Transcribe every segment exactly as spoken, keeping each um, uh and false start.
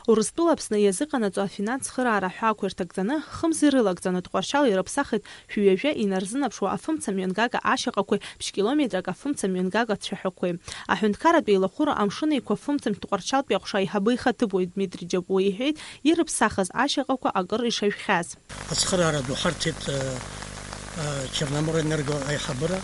Урыстәыла Аԥсны иазыҟанаҵо афинанс цхыраара аҳәаақәа ирҭагӡаны, хымз ирылагӡаны Тҟәарчал ирыԥсахит шәҩажәа инарзынаԥшуа афымца мҩангага ашьаҟақәеи ԥшь километрак афымца мҩангага цәаҳәақәеи. Аҳәынҭқарратә еилахәыра Амшын Еиқәа фымцамч Тҟәарчалтәи аҟәша аиҳабы ихаҭыԥуаҩ Дмитри Џьапуа иҳәеит, ирыԥсахыз ашьаҟақәа акыр ишажәхьаз. Ацхыраара ду ҳарҭеит, э, э, Черноморэнерго аиҳабыра.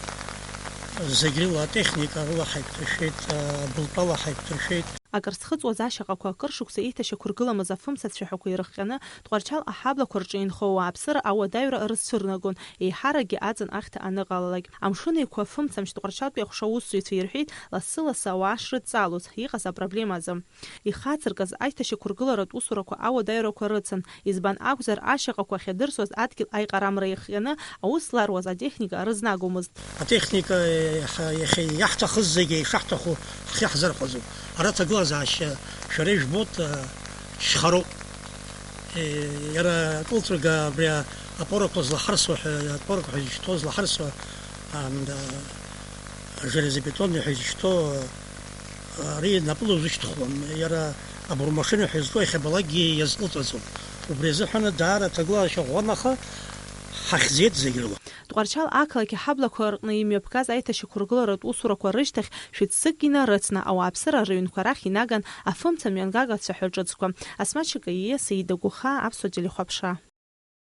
Зегь рыла атехника рыла ҳаиқәҭыршәеит, э, былтәала ҳаиқәҭыршәеит. Акыр зхыҵуаз ашьаҟақәа акыр шықәса еиҭашьақәыргыламыз афымца цәаҳәақәа ирыхҟьаны, Тҟәарчал аҳаблақәа рҿы инхо ауааԥсыра ауадаҩра рызцәырнагон, еиҳаракгьы аӡын ахьҭа аныҟалалак. Амшын Еиқәа афымцамч Тҟәарчалтәи аҟәша аусзуҩцәа ирҳәеит, лассы-лассы ауаа шрыдҵалоз, иҟаз апроблема азы. Ихацыркыз аишьҭашьақәыргыларатә усурақәа ауадаҩрақәа рыцын, избан акәзар, ашьаҟақәа ахьадырсуаз адгьыл аиҟарамра иахҟьаны аус зларуаз атехника рызнагомызт. Атехника, еиҳа-, иахьа иаҳҭахыз зегьы ишаҳҭаху ҳхы иаҳзырхәаӡом. Ара аҭагылазаашьа шәара ижәбоит, а, шьхароуп. Е, иара акылҵәага абри апорақәа злаҳарсуа ҳәа, апорақәа ҳәа изышьҭоу злаҳарсуа, ам, да, железобетонный ҳәа изышьҭоу, ари напыла узышьҭхуам. Иара абурмашина ҳәа изку иахьабалакгьы иазкылҵәаӡом. Убри азыҳәан даара аҭагылазаашьа ӷәӷәан, аха ҳахьӡеит зегь рыла. Тҟәарчал ақалақь аҳаблақәа рҟны имҩаԥгаз аиҭашьақәыргыларатә усурақәа рышьҭахь шәыццык инарыцны ауааԥсыра рыҩнқәа рахь инаган афымца мҩангага цәаҳәа ҿыцқәа. Асмаҭ Шакаииа, Саида Гәыхаа, Аԥсуа телехәаԥшра.